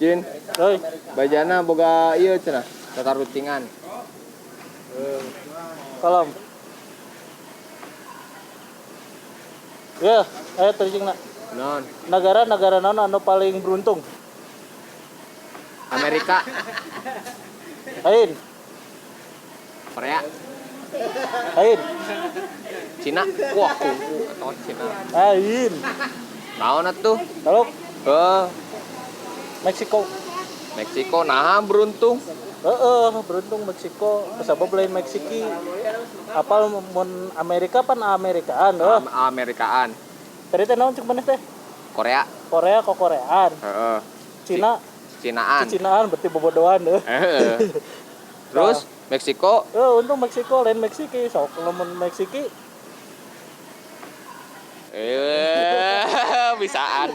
Jin, Oi, bajana boga ieu cenah, tatarucingan. Kalem. Ya, ayo terjing na. Non, Negara-negara naon anu paling beruntung? Amerika, Lain, Korea, lain, Cina. Wah, kungfu atau Cina. lain. Naon atuh? Kalau Heuh, Meksiko. Meksiko nah beruntung. Heeh, beruntung Meksiko. Sabab lain Meksiki. Apal mun Amerika pan Amerikaan heuh. Amerikaan, Tadi teh naon cek maneh teh? Korea, Korea kok Koreaan. heeh. Cina, Cinaan. Cinaan berarti bobodohan heuh. Heeh. Terus Meksiko, Eh, untung Meksiko lain Meksiki. Sok lamun Meksiki bisaan.